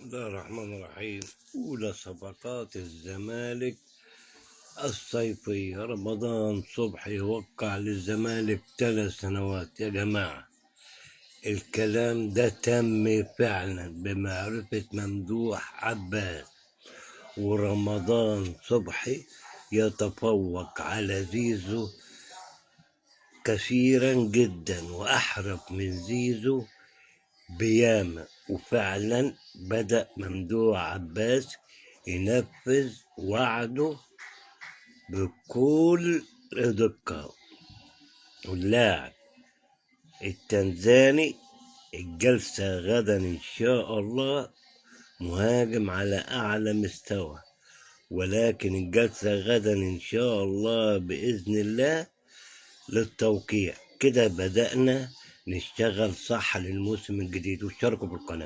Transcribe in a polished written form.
الله الرحمن الرحيم. أولى صفقات الزمالك الصيفية، رمضان صبحي يوقع للزمالك 3 سنوات. يا جماعة، الكلام ده تم فعلا بمعرفة ممدوح عباس، ورمضان صبحي يتفوق على زيزو كثيرا جدا وأحرف من زيزو بياما. وفعلا بدأ ممدوح عباس ينفذ وعده بكل دقة. واللاعب التنزاني الجلسة غدا إن شاء الله، مهاجم على أعلى مستوى، ولكن الجلسة غدا إن شاء الله بإذن الله للتوقيع. كده بدأنا نشتغل صح للموسم الجديد، واشتركوا في القناة.